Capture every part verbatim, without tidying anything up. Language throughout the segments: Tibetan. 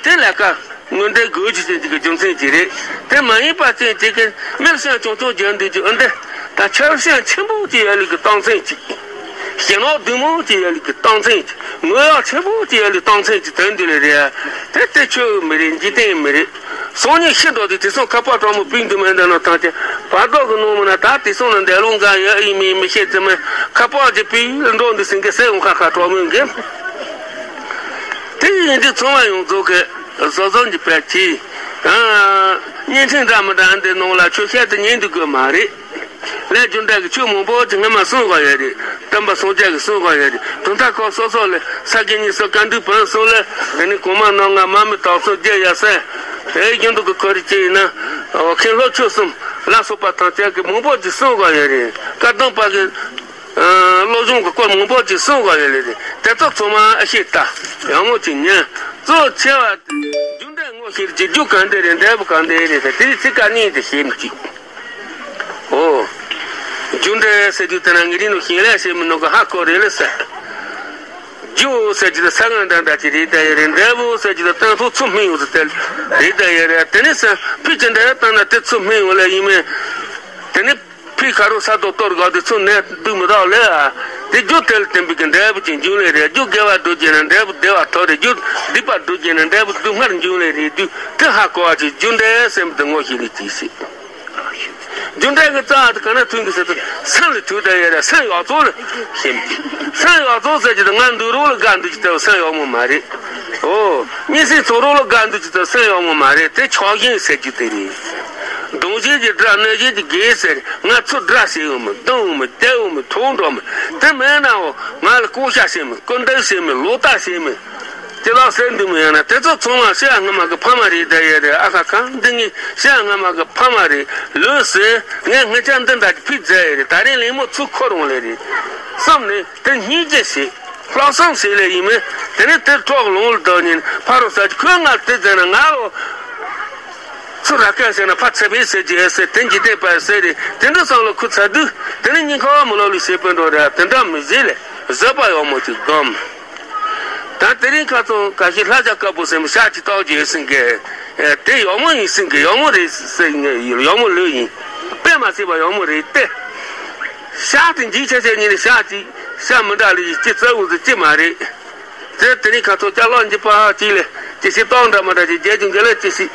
དེ་ལས་ཀ་དངོས་འབྲེལ་དགོས་རྒྱུ་ཅན་གཅིག་གི་རྒྱུ་མཚན་ཅིག་རེད། དེ་མ་ཡིན་པ་ཅན་གཅིག་གིས་མེར་ཤང་ཆུང་ཆུང་རྒྱག་འདོད་རྒྱུ་ཨེ་འདི། ད་ཆར་ཤང་ཆེན་པོ་ཅིག་ཡོད་ལུགས་ཀྱི་རྟགས་མཚན་ཅིག་ཞེ་ནོག་བདུད་མོ་ཅིག་ཡོད་ལུགས་ཀྱི་རྟགས་མཚན་ཅིག་ངོ་ཡག་ཆེན་པོ་ཅིག་ཡོད་ལུགས་རྟགས་མཚན་ཅིག་དོན་འདི་ལས་རེད། དེ་དེ་ཆོས་མི་རེད། འཇིག་རྟེན་མི་རེད། སང་ཉིན་ཤི་འགྲོ་དུས་དེང་སང་ཁ་པར་གྲོགས་མོ་པིང་དུ་མེད་འདི་ནང་ཐང་ཆེ་བར་དོ་གི་ནོར་མི་ན། ད་དེང་སང་ན་འདས་ལོ་འགའ་ཡོད་ཨི་མི་མི་ཤེས་ཙི་མི་ཁ་པར་གྱི་པིང་འགྲོ་འདི་སེང་གེ་སེ་འོང་ཁ་ཁ་གྲོགས་མོ་གི། དེ་ཡིན་དུས་ཚང་མ་ཡོངས་རྫོགས་གི་བཟོ་བཟོ་འཇིགས་པའི་ཆེད། བརྙན་འཕྲིན་འདྲ་མི་འདྲ་འདི་ནང་ལ་ཆོས་བཤད་དེ་ཉན་འདུག་དགོས་མ་རེད། ལས་རྒྱུ་འབྲས་ཀྱི་ཆོས་མང་པོ་ཅིག་སྔ་མ་གསུངས་དགོས་ཡོད་རེད། སྟོན་པ་སངས་རྒྱས་ཀྱིས་གསུངས་དགོས་ཡོད་རེད། དོན་དག་ཁོ་སོ་སོ་ལས་ས་དགེ་བསྙེན་སོགས་བཀའ་འདུས་བོན་གསུམ་ལས། དེ་ནི་གོང་མ་རྣམ་ལྔ་མ་མི་དྭགས་གསུམ་རྗེ་ཡབ་སྲས། དེའི་རྒྱུན་དུ་གི་ཁོ་རེ་ཅིག་ཡིན་ན། མཁན་སློབ་ཆོས་གསུམ་ལ་སོགས་པ་ཐམས་ཅད་ཀྱིས་མང་པོ་ཅིག་གསུངས་དགོས་ཡོད་རེད། བཀའ་གདམས་པ་གི་བློ་སྦྱོང་གི་སྐོར་མང་པོ་ཅིག་གསུངས་དགོས་ཡོད་རེད། དེ་ཚོ་ཚང་མ་ཨ་ཤེས་ལྟ་ཡག་མོ་ཅིག་ཉན། གཙོ་ཆེ་བ་རྒྱུ་འབྲས་ངོ་ཤེས་ཀྱི་རྒྱུ་གང་འདྲ་རེད། འབྲས་བུ་གང་འདྲ་རེད། དེ་ཚིག་ཀ་གཉིས་དེ་ཤེས་མི་ཅིག་ཨོ། རྒྱུ་འབྲས་ཟེར་རྒྱུ་དེ་ན་ངེད་རིགས་ནང་ཞིང་ལས་བྱེད་མི་ནང་གི་ཧ་གོ་རེད་ལ་ཟེར། རྒྱུ་ཟེར་རྒྱུ་དེ་ས་ངན་འདྲ་འདྲ་ཅིག་རེད་ད་ཡོད་རེད། འབྲས་བུ་ཟེར་རྒྱུ་དེ་སྟོན་ཐོག་ཚུར་སྨིན་ཡོང་ཟེར་དེ་རེད་ད་ཡོད་རེད། དེ་ནས་ཟེར་ཕུད་ཅི་འདྲ་བཏང་ན་དེ་ཚུར་སྨིན་ཡོང་ལ་ཡིན་མིན། དེ་ནས་ཕུད་ཁ་རུ་ས་དོ་གཏོར་དགོས་དེ་ཚུར་ནས་སྡུག་མི་དག་ལས་ཨ། དེ་རྒྱུ་དེ་ལ་བརྟེན་པའི་གི་འབྲས་བུ་ཅན་རྒྱུ་ལས་རེད། རྒྱུ་དགེ་བ་སྒྲུབ་རྒྱུ་ན་འབྲས་བུ་བདེ་བ་ཐོབ་རེད། རྒྱུ་སྡིག་པ་སྒྲུབ་རྒྱུ་ན་འབྲས་བུ་སྡུག་བསྔལ་རྒྱུ་ལས་རེད། དུས་དེ་ཧ་གོ་བ་ཅིག་རྒྱུ་འབྲས་སེམས་དེ་ངོ་ཤེས་ལས་ཅིག་སྲིད། རྒྱུ་འབྲས་ཀྱི་རྩ་བ་དེ་ག་ན་མཐུན་གི་ཟེར་དུས་སེམས་ལ་ཐུག་བསྡད་ཡོད་རེད། སེམས་ཡག་བཙོག་ལ་ཞེན་གི། སེམས་ཡག་བཙོག་ཟེར་གྱི་དེ་ང་འདུག་རོགས་ལ་དགའ་འདུག་གི་དེ་སེམས་ཡག་མོ་མ་རེད། ཨོ། གཉིད་སད་ཚོར་རོགས་ལ་དགའ་འདུག་གི་དེ་སེམས་ཡག་མོ་མ་རེད། དེ་ཆགས་ཞེན་ཟེར་གྱི་དེ་རེད། གདོང་ཞེན་གྱི་དགྲ་གནོད་ཞེན་གྱི་དགེ་ཟེར། ང་ཚོ་དགྲ་བྱེད་འོང་མི་སྡང་འོང་མི་དད་འོང་མི་ཐོག་འགྲོ་མི། དེ་མེད་ནའོ་ང་ལ་བསྐོ་བཞག་བྱེད་མི་སྐུར་འདེབས་བྱེད་མི་ལོག་ལྟ་བྱེད་མི། ཅི་ལགས་ཟེར་འདུག་མི་ཡང་ན་དེ་ཚོ་ཚང་མ་ཤི་ཡ་སྔ་མ་གི་ཕ་མ་རེད་ད་ཡོད་རེད། ཨ་ཁ་ཁ་འདི་ངའི་ཤི་ཡ་སྔ་མ་གི་ཕ་མ་རེད། ལོས་ཟེར་ངས་ངེད་ཅག་འདི་འདྲ་གི་ཕུད་མཛད་ཡོད་རེད། ད་རིང་ལེན་མོ་ཚུར་འཁོར་འོང་ལེ་རེད་བསམ་ནས་དེ་སྙིང་རྗེ་བྱེད། ལྷག་བསམ་བྱེད་ལེ་ཡིན་མོད། དེ་ནས་དེ་གྲོགས་ལོང་ལ་བདག་ཉིད་ཕ་རོ་ཟ་གི་ཁོས་ང་དེ་མཛད་ན་ང་ལོ། ཚུར་ར་སྐད་ཟེར་ན་ཕ་ཚེ་བའི་ཟེར་གྱི་ཨེ་ཟེར་དེ་འཇིག་རྟེན་པ་ཟེར་རེད། དེ་འདྲ་བསམ་བློ་ཁུ་ཚ་དུས་དེ་ནས་སྙིང་ཁ་བ་མི་ལོག་ལུས་བྱེད་པའི་འགྲོ་རེད། དེ་འདྲ་མི་བཟོད་ལེ་བཟོད་པ་ཡག་མོ་ཅིག་སྒོམ། ད་དེ་རིང་ཁ་ཚོ་ག་ཤི་ལྷ་བྱ་དཀར་པོ་ཟེར་མི་ཤ་ཅིག་བཏགས་ཀྱི་ཡོད་སྲིད་གི། དེ་ཡག་མོ་ཡིན་སྲིད་གི། ཡག་མོ་རེད་ཟེར་ཡག་མོ་ལོས་ཡིན། དཔེ་མ་སྲིད་པ་ཡག་མོ་རེད་དེ། ཤ་དེ་འཇིག་ཆ་ཆ་ཉིན་ནས་ཤ་ཅིག་ཤ་མི་འདྲ་ལས་ཅི་རྩ་བུ་ཟེར་ཅི་མ་རེད། དེ་དེ་རིང་ཁ་ཚོ་ཅ་ལག་འཇིབ་པ་ཧ་ཅིག་ལས་ཅི་ཞིག་བཏང་འདྲ་མ་འདྲ་ཅིག་རྒྱལ་ཅུང་རྒྱལ་ལ་ཅི་ཞིག་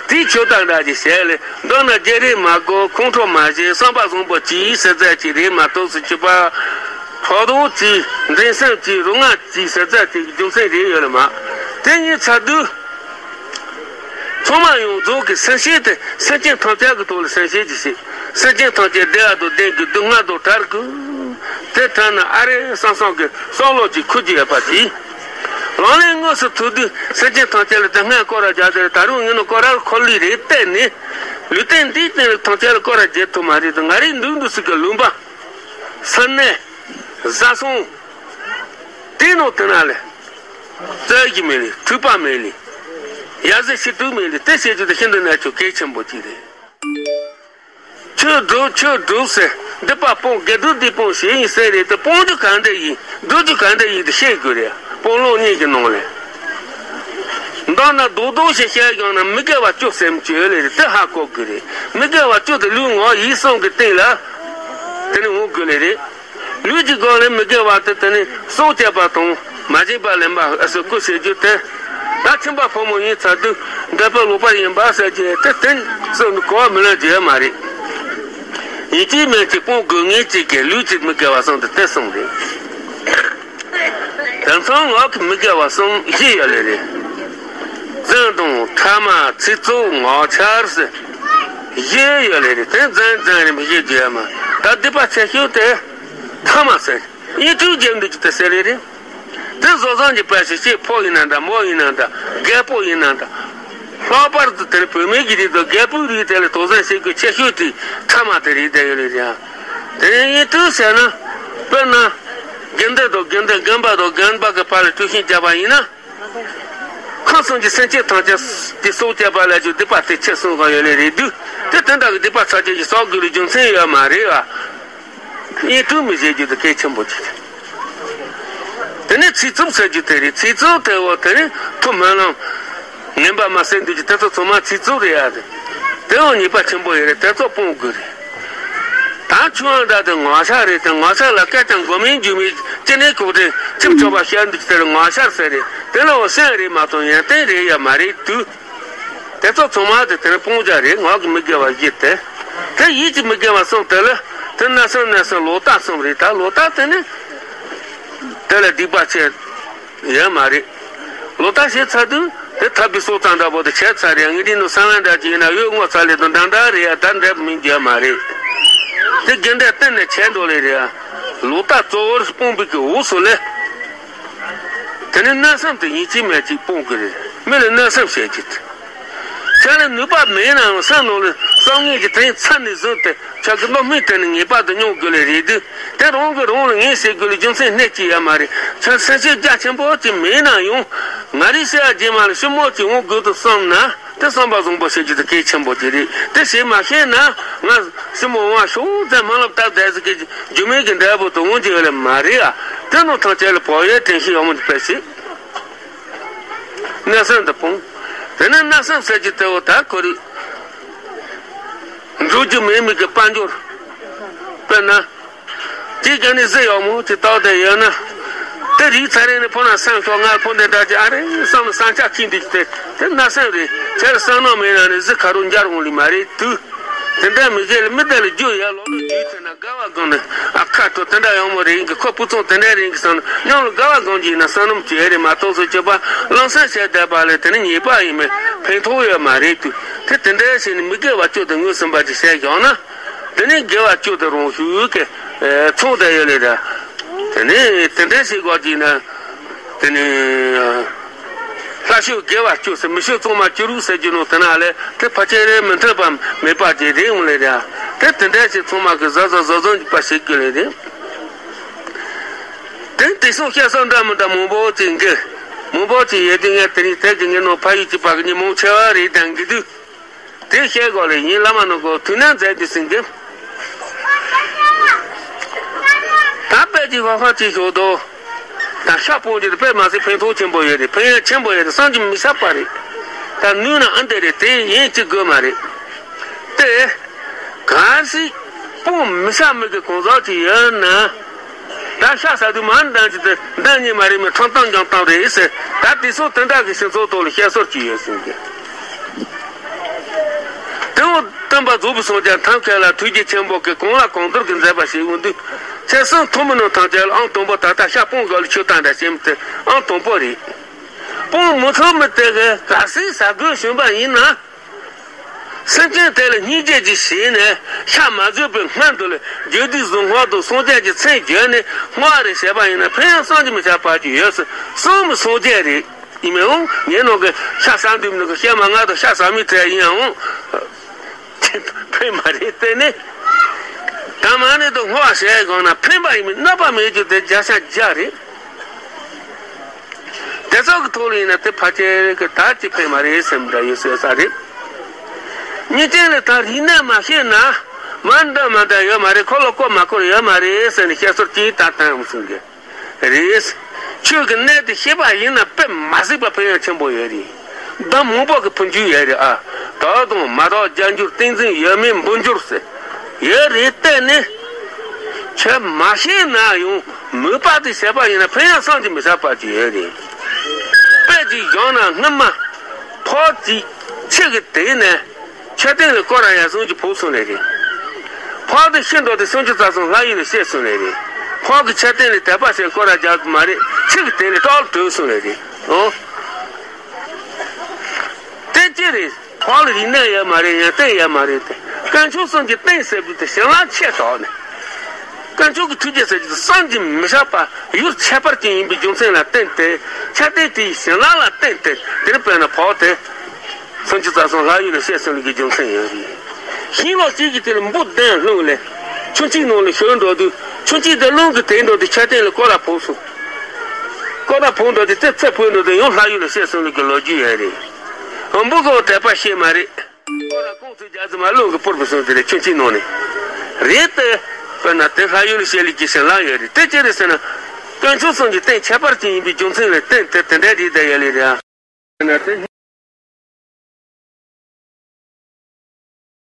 དེའི་ཆོས་དང་འདྲ་ཅིག་བྱས་ལས་མདོར་ན་རྒྱལ་རིགས་མ་དགོས་ཁོང་ཁྲོ་མ་བྱེད་བསམ་པ་བཟང་པོ་གྱིས་ཟེར་ཚད་ཅིག་རེད་མ་གཏོགས་སུ་ཅི་པ། ཁྲག་དོག་གྱིས་འདྲེན་སེམས་ཀྱིས་རུ་ང་གྱིས་ཟེར་ཚད་ཅིག་རྒྱུ་མཚན་རེད་ཡོད་ལ་མ། དེ་ཉིད་ཚར་དུས། ཚང་མ་ཡོངས་རྫོགས་ཀྱི་སེམས་བསྐྱེད་དེ་སེམས་ཅན་ཐམས་ཅད་ཀྱི་ཐོག་ལ་སེམས་བསྐྱེད་ཀྱི་ཞིག་སེམས་ཅན་ཐམས་ཅད་བདེ་བ་དང་ལྡན་དགོས། སྡུག་བསྔལ་དང་བྲལ་དགོས། དེ་ཐལ་ན་ཨ་རེ་བསམ་བསམ་གྱི་བསམ་བློ་ཅིག་འཁོར་གྱི་ཡོད་པ་དེ། ལག་ལེན་དངོས་སུ་ཐུག་དུས་སེམས་ཅན་ཐམས་ཅད་ལ་དེ་སྔ་སྐོར་ར་རྒྱག་དེ་ད་རུང་ངས་ནི་སྐོར་ར་འཁོར་ལུས་རེད་བལྟས་ནས། ལུས་རྟེན་འདིའི་སྟེང་ལ་ཐམས་ཅད་ལ་སྐོར་ར་བརྒྱབ་ཐུབ་མ་རེད་དུ་ང་རེ་འདུག་འདུག་ཟིག་གི་ལུང་པ། ས་གནས། བཟའ་ཚང་། དེའི་ནང་དེ་ན་ལས། རྩོད་གཞི་མེད་ལས་འཁྲུག་པ་མེད་ལས། ཡ་ཟི་ཤི་དུག་མེད་ལས་དེ་བྱེད་རྒྱུ་དེ་ཤིན་ཏུ་གནད་ཆེ་གལ་ཆེན་པོ་ཅིག་རེད། ཆོས་སྒྲུབ་ཆོས་སྒྲུབ་ཟེར་འདི་པ་སྤོང་དགེ་སྒྲུབ་འདི་སྤོང་ཞེས་ཡིན་ཟེར་རེད་དེ་སྤོང་རྒྱུ་ག་འདྲ་ཡིན་སྒྲུབ་རྒྱུ་ག་འདྲ་ཡིན་དེ་ཤེས་དགོས་རེད། སྤོང་ལུང་གཉིས་ཀྱི་ནང་ལས། མདོར་ན་རྡོག་རྡོག་ཞིག་བཤད་ཡོང་ན་མི་དགེ་བ་བཅུ་ཟེར་མི་ཅིག་ཡོད་ལེ་རེད་དེ་ཧ་གོ་དགོས་རེད། མི་དགེ་བ་བཅུ་དེ་ལུས་ངག་ཡིད་གསུམ་གྱི་སྟེང་ལ། དེ་ནི་འོང་དགོས་ལེ་རེད། ལུས་ཀྱི་སྒང་ལས་མི་དགེ་བ་དེ་དེ་ནི་སྲོག་བཅད་པ་དང་མ་བྱིན་པ་ལེན་པ་ཨ་སོགས་སྐུ་ཞེས་རྒྱུ་དེ། ད་ཁྱིམ་པ་ཕོ་མོ་ཡིན་ཚར་དུས་འདོད་པའི་ལོག་པ་ཡིན་པ་ཟེར་གྱི་དེ་དེ་ཚོ་ནི་གོ་བ་མི་ལོན་རྒྱུ་ཡོད་མ་རེད། ཡིན་གཅིག་མིན་གཅིག་སྤོང་དགོས་ངེས་གཅིག་གི་ལུས་ཀྱི་མི་དགེ་བ་གསུམ་དེ་དེ་གསུམ་རེད། དེང་སང་ངག་གི་མི་དགེ་བ་གསུམ་བཞི་ཡོད་ལེ་རེད། རྫུན་དང་ཕྲ་མ་ཚིག་རྩུབ་ངག་འཁྱལ་ཟེར། བཞི་ཡོད་ལེ་རེད་དེ་རྫུན་རྫུན་རེད་མི་བཞི་རྒྱུ་ཡོད་མ་ད་སྡིག་པ་ཆེ་ཤོས་དེ། ཕྲ་མ་ཟེར། ཡིད་དྲུག་རྒྱབ་འདུག་ཅི་དེ་ཟེར་ལེ་རེད། དེ་བཟོ་བཟང་གྱི་དཔལ་ཞིག་ཅེས་ཕོ་ཡིན་ན་འདྲ་མོ་ཡིན་ན་འདྲ་རྒད་པོ་ཡིན་ན་འདྲ། ལྷག་པར་དུ་དེར་བུད་མེད་ཀྱི་རིགས་དང་རྒད་པོའི་རིགས་དེ་ལ་དོགས་ཟོན་བྱེད་དགོས་ཆེ་ཤོས་དེ་ཕྲ་མ་དེ་རེད་བསྡད་ཡོད་ལེ་རེད། དེ་ཡིན་དུས་ཟེར་ན། དཔེར་ན། དགེ་འདུན་དང་དགེ་འདུན་རྒན་པ་དང་རྒན་པ་གི་བར་ལ་དཀྲུག་ཤིང་བརྒྱབ་པ་ཡིན་ན། ཁམས་གསུམ་གྱི་སེམས་ཅན་ཐམས་ཅད་ཀྱི་སྲོག་བཅད་པ་ལ་ཅིག་སྡིག་པ་དེ་ཆེ་གསུངས་གང་ཡོད་ལེ་རེད་དུས་དེ་དེ་འདྲ་གི་སྡིག་པ་ཚར་གཅོད་ཀྱི་བསགས་དགོས་ལུགས་རྒྱུ་མཚན་ཡོད་མ་རེད་བ། ཡིད་དྲུག་མི་བྱེད་རྒྱུ་དེ་གལ་ཆེན་པོ་ཅིག་དེ་ནས་ཚིག་རྩུབ་ཟེར་རྒྱུ་དེ་རེད། ཚིག་རྩུབ་དེ་འོ་དེ་ནི་ཐུགས་སྨོན་ལམ་ ངན་པ་མ་བསད་འདུག་ཅི། དེ་ཚོ་ཚང་མ་ཚིག་རྩུབ་རེད་ཡ། དེ་དེ་ཡང་ཉེས་པ་ཆེན་པོ་ཡོད་རེད། དེ་ཚོ་སྤོང་དགོས་རེད། ད་ཆུང་བ་འདྲ་དེ་ངོ་ཤ་རེད། དེ་ངོ་ཤ་ལ་སྐད་ཀྱང་མགོ་མིན་རྒྱུ་མིན་ཅི་ནས་ཁུག་དེ་ཁྱིམ་ཆོག་པ་བཤད་འདུག་ཅི། དེ་ལ་ངོ་ཤ་ཟེར་རེད། དེ་ལ་འོ་སེམས་རེད་མ་གཏོགས་ཡོན་ཏན་རེད་ཡ་མ་རེད་དུས། དེ་ཚོ་ཚང་མ་དེ་དེ་ནས་སྤོང་བྱ་རེད། ངག་གི་མི་དགེ་བ་བཞི་དེ། དེ་ཡིད་ཀྱི་མི་དགེ་བ་གསུམ་དེ་ལ་དེ་བརྣབ་སེམས་བརྣབ་སེམས་ལོག་ལྟ་གསུམ་རེད། ད་ལོག་ལྟ་དེ་ནི་དེ་ལ་སྡིག་པ་ཆེ་ཡོད་མ་རེད། ལོག་ལྟ་བྱས་ཚར་དུས་དེ་ཐར་པའི་སྲོག་རྩ་འདྲ་པོ་དེ་བྱས་ཚར་རེད། ངས་འདི་ནང་གསང་བ་འདྲ་ཅིག་ཡིན་ན་ཡོད་ངོ་ཚ་ལེ་དང་འདྲ་འདྲ་རེད་ཡ། ད་འདྲ་མིན་རྒྱུ་མ་རེད། དེ་དགེ་འདྲ་གཏན་ནས་བྱས་འགྲོ་ལེ་རེད་ཡ། ལོག་ལྟ་གཙོ་བོར་སྤོང་བའི་གི་འོས་སུ་ལས། དེ་ནས་བརྣབ་སེམས་དེ་ཡིན་གཅིག་མིན་གཅིག་སྤོང་དགོས་རེད། མི་ལ་བརྣབ་སེམས་བྱེད་ཀྱི། ཁྱེད་ལ་ནུས་པ་མེད་ནའང་སེམས་ནང་ལ་བསམ་ངན་གྱི་དོན་ཚར་ནས་བཟུང་སྟེ་ཁྱེད་ཀྱི་བློ་མིག་དེ་ནས་ངེས་པར་དུ་མྱོང་དགོས་ལེ་རེད་དུས། དེ་རང་གིས་རང་ལ་ངས་བྱེད་དགོས་ལེ་རྒྱུ་མཚན་སྣེ་གཅིག་ཡོད་མ་རེད། ཁྱེད་སེམས་ཤུགས་རྒྱ་ཆེན་པོ་ཅིག་མེད་ན་ཡང་། ང་རེ་བྱས་རྗེས་མ་ལ་ཞི་མོ་ཅིག་འོང་དགོས་དུ་བསམ་ན། དེ་བསམ་པ་བཟང་པོ་བྱེད་རྒྱུ་དེ་གལ་ཆེན་པོ་ཅིག་རེད། དེ་བྱེད་མ་ཤེས་ན་ང་ཞི་མོ་འོང་ཤོག་ཙམ་སྨོན་ལམ་བཏབ་བསྡད་ཟིག་གི་རྒྱུ་མེད་ཀྱི་འབྲས་བུ་དེ་འོང་རྒྱུ་ཡོད་ལེ་མ་རེད་ཨ། དེ་ནང་ཐང་ཆད་ལ་བོ་ཡའི་དྲན་ཤེས་ཡག་མོ་འདི་དཔེ་ཞིག་བརྣབ་སེམས་དེ་སྤོང་། དེ་ནས་བརྣབ་སེམས་ཟེར་རྒྱུ་དེ་འོ་ད་ཁོ་རེད། འགྲོ་རྒྱུ་མེད་མི་གི་དཔལ་འབྱོར། དཔེར་ན། དེ་ག་ནས་གཟི་ཡག་མོ་ཅིག་བཏགས་བསྡད་ཡོད་ན། དེ་རིག་ཚར་རེ་ནས་ཕོ་ན་སེམས་ཤོག་ང་ཕོ་འདི་འདྲ་ཅིག་ཨ་རེ་བསམ་ནས་བསམ་འཆར་ཁྱིམ་འདི་ཅིག་དེ་དེ་བརྣབ་སེམས་རེད། ཁྱེད་བསམ་ནོ་མེད་ན་ནི་གཟི་ཁ་རུ་འབྱར་འོང་ལི་མ་རེད་དུས། དེ་འདྲ་མི་བྱེད་ལ་མི་དེ་ལ་རྒྱུ་ཡ་ལོག་ལོག་རྒྱུ་ཚེ་ན་དགའ་བ་སྒོམ་ནས་ཨ་ཁ་ཐོ་དེ་འདྲ་ཡག་མོ་རེད་ཡིན་གི། ཁོ་སྤུ་ཚོང་དེ་འདྲ་རེད་ཡིན་གི་བསམ་ནས་ཉམས་ལ་དགའ་བ་སྒོམ་གྱི་ཡིན་ན་བསམ་ནམ་ཅི་ཡ་རེད་མ་གཏོགས་སུ་སྤྱོད་པ་བླང་སེམས་བྱས་བསྡད་པ་ལས་དེ་ནི་ཉེས་པ་ཡིན་མིན་ཕན་ཐོགས་ཡོད་མ་རེད་དུས། དེ་དེ་འདྲ་བྱས་ནས་མི་དགེ་བ་བཅུ་དང་ངོས་ཟིན་པ་ཅིག་བྱས་བཞག་ན། དེ་ནས་དགེ་བ་བཅུ་དེ་རང་ཤུགས་ཀྱིས་ཚང་བསྡད་ཡོད་ལེ་ར། དེ་ནས་དེ་འདྲ་ཞིག་གོ་གྱིས་ན། དེ་ནས་ལྷ་ཆོས་དགེ་བ་བཅུ་ཟེར་མི་ཆོས་གཙང་མ་བཅུ་དྲུག་ཟེར་རྒྱུ་ནོ་དེ་ན་ལས་དེ་ཕལ་ཆེར་རེ་མི་མཐུན་པ་མེད་པ་ཅིག་རེད་འོང་ལེ་ར། དེ་དེ་འདྲ་ཞིག་ཚང་མ་གི་གཟབ་གཟབ་གཟབ་གཟབ་ཅིག་པ་ཞིག་གི་ལེ་རེད། དེ་དེ་སོང་བཤད་ས་འདྲ་མི་འདྲ་མང་པོ་ཅིག་འགི། མང་པོ་ཅིག་ཡོད་དུས་ངས་དེ་རིང་དེ་གི་ངའི་ནང་ཕ་ཡུལ་གྱི་བར་གྱི་ཉིན་མོ་ཆེ་བ་རེད་དང་གི་དུས། དེ་བཤད་དགོས་ལེ་ཡིན་བླ་མ་ནང་གི་དུས་ན་མཛད་དུས་ཟིན་གི། ད་དཔེ་ཅིག་ཧ་ཧ་ཅིག་ཞོག་དོ། ད་ཤ་སྤོང་རྒྱུ་དེ་དཔེ་མ་ཟད་ཕན་ཐོགས་ཆེན་པོ་ཡོད་རེད། ཕན་ཡོན་ཆེན་པོ་ཡོད་རེད། བསམ་གྱིས་མི་ཁྱབ་པ་རེད། ད་ནུས་ན་ཨ་འདི་རེད་དེ་ཡིན་ཅི་དགོས་མ་རེད། དེ། གལ་སྲིད་སྤོང་མི་ཤ་མི་གི་གང་ཟག་ཅིག་ཡོད་ན། ད་ཤ་ཟ་དུས་མ་འདང་ཅི་དེ་འདང་ཉེ་མ་རེད་མི་ཁྲང་ཏང་ཀྱང་ཏང་རེད་ཟེར། ད་དེ་སོགས་དེ་འདྲ་གི་སྤྱི་ཚོགས་ཐོག་ལ་བཤད་སྲོལ་ཅིག་ཡོད་ཟིན་གི། དེ་འོ་སྟོན་པ་རྫོགས་པའི་སངས་རྒྱས་ཐམས་ཅད་ལ་ཐུགས་རྗེ་ཆེན་པོ་གིས་གང་ལ་གང་འདུལ་གྱི་མཛད་པ་ཞིག་འོང་དུས། ཁྱེད་སེམས་ཐོག་མི་ནང་ཐམས་ཅད་ལ་ཨང་དང་པོ་ད་ལྟ་ཤ་སྤོང་དགོས་ལ་ཆོས་བཏང་འདྲ་བྱེད་མི་དེ་ཨང་དང་པོ་རེད། སྤོང་མི་ཐུབ་མི་དེ་གིས་གལ་སྲིད་ཟ་དགོས་བྱུང་པ་ཡིན་ན། སེམས་ཅན་དེ་ལ་སྙིང་རྗེ་ཅིག་བྱས་ནས་ཤ་མ་ཟོས་པའི་སྔོན་དུ་ལ་རྒྱུ་དུས་གཟུངས་སྔགས་དང་སངས་རྒྱས་ཀྱི་མཚན་བརྗོད་ནས་བསྔོ་བ་རེ་བྱས་པ་ཡིན་ན་ཕན་ཡང་བསམ་གྱིས་མི་ཁྱབ་པ་ཅིག་ཡོད་ཟེར་གསུངས་མི་སངས་རྒྱས་རེད། ཡིན་མིན་འོང་ངའི་ནང་གི་ཤ་ཟ་འདོད་མི་འདུག་གི་ཤ་མ་ང་དང་ཤ་ཟ་མི་དེ་ཡིན་ཡང་འོང་། དེ་ཕན་མ་རེད་དེ་ནི། ད་མ་ནི་དུ་བསྔོ་བ་བྱས་གང་ན་ཕན་པ་ཡིན་མིན་གནོད་པ་མེད་རྒྱུ་དེ་བརྒྱ་ཆ་བརྒྱ་རེད། དེ་ཚོ་གི་ཐོག་ལ་ཡིན་ན་དེ་ཕལ་ཆེར་གི་ད་ཅི་ཕན་མ་རེད་སེམས་འདྲ་ཡོད་ཟེར་ས་རེད། གཉིས་ཅན་ལ་ད་རིག་གནས་མ་ཤེས་ན་མ་འདྲ་མ་འདྲ་ཡོད་མ་རེད། ཁོ་ལ་གོ་མ་གོ་ཡོད་མ་རེད་ཟེར་ནས་བཤད་སྲོལ་གྱིས་ད་བཏང་ཡོང་སྲིད་གི་རེད། ཆོས་ཀྱི་གནད་དེ་ཤེས་པ་ཡིན་ན་དཔེ་མ་སྲིད་པ་ཕན་ཡོན་ཆེན་པོ་ཡོད་རེད། ད་མང་པོ་གི་ཕུན་ཆུ་ཡོད་རེད་ཨ། དག་དང་མ་དག་རྒྱ་འགྱུར་ཏིང་འཛིན་ཡོད་མེད་འབུར་འགྱུར་ཟེར། ཡོད་རེད་བལྟས་ནས། ཁྱེད་མ་ཤེས་ན་ཡང་མོས་པ་དེ་བྱས་པ་ཡིན་ན་ཕན་ཡང་བསམ་གྱིས་མི་ཁྱབ་པ་ཅིག་ཡོད་རེད། དཔེ་ཅིག་བཞག་ན་སྔོན་མ་ཕག་ཅིག་ཆུ་གི་དེ་ནས་མཆོད་རྟེན་ལ་སྐོར་ར་ཡར་སོང་གི་ཕོག་སོང་ལེ་རེད། ཕག་དེ་ཤི་འགྲོ་དེ་སུམ་ཅུ་རྩ་གསུམ་ལྷ་ཡུལ་ལ་གཤེགས་སོང་ལེ་རེད། ཕག་གི་མཆོད་རྟེན་ལ་དད་པ་བྱས་སྐོར་ར་རྒྱག་གི་མ་རེད། ཆུ་གི་དེ་ལ་སྐྲག་ལ་བྲོས་སོང་ལེ་རེད། ཨོ། དེ་ཅི་རེད། ཕག་ལ་རིག་གནས་ཡོད་མ་རེད། ཡོན་ཏན་ཡོད་མ་རེད་དེ། དཀོན་མཆོག་གསུམ་གྱི་རྟེན་ཟེར་བའི་དེ་བྱིན་རླབས་ཆེ་དྲགས་ནས། དཀོན་མཆོག་གི་ཐུགས་རྗེ་ཟེར་གྱི་དེ་བསམ་གྱིས་མི་ཁྱབ་པ་ཡུལ་ཁྱད་པར་ཅན་ཡིན་པའི་རྒྱུ་མཚན་ལ་བརྟེན་ཏེ་མཆོད་རྟེན་དེའི་བྱིན་རླབས་ལ་བརྟེན་ཏེ་དེར་དཔེར་ན་ཕག་དེ་སུམ་ཅུ་རྩ་གསུམ་ལྷ་ཡུལ་ལ་གཤེགས་སོང་བའི་རྒྱུ་མཚན་ཡོད་རེད། ཤིང་ལོ་གཅིག་གི་དེ་ལ་འབུ་གདན་ལྷུང་ལས་ཆུ་ཆེན་ནང་ལ་ཞོན་འགྲོ་དུས་ཆུ་ཆེན་དེ་རླུང་གིས་དེད་འགྲོ་དུས་མཆོད་རྟེན་ལ་སྐོར་ར་ཕོག་སོང་། སྐོར་ར་ཕོག་འགྲོ་དུས་དེ་ཚེ་འཕོས་འགྲོ་དུས་ཡང་ལྷ་ཡུལ་ལ་གཤེགས་སོང་བའི་རྒྱུ་ལོ་རྒྱུས་ཡོད་རེད། འབུ་གི་དད་པ་ཤེས་མ་རེད། ཁོ་ལ་རྐང་ཚུགས་རྒྱག་ཙམ་མ་རླུང་གིས་སྤོར་བུད་སོང་དེ་ལས་ཆུ་ཆེན་ནང་ནས། རེད་དེ། དཔེར་ན་དེ་ལྷ་ཡུལ་ལ་གཤེགས་ལུགས་ཀྱི་བྱིན་རླབས་ཡོད་རེད། དེ་ཅི་རེད་ཟེར་ན། དཀོན་མཆོག་གསུམ་གྱི་རྟེན་ཁྱད་པར་ཅན་ཡིན་པའི་རྒྱུ་མཚན་ལས་རྟེན་དེ་དེ་འདྲའི་རིགས་དེ་ཡོད་ལེ་རེད། དཔེར་ན་དེ།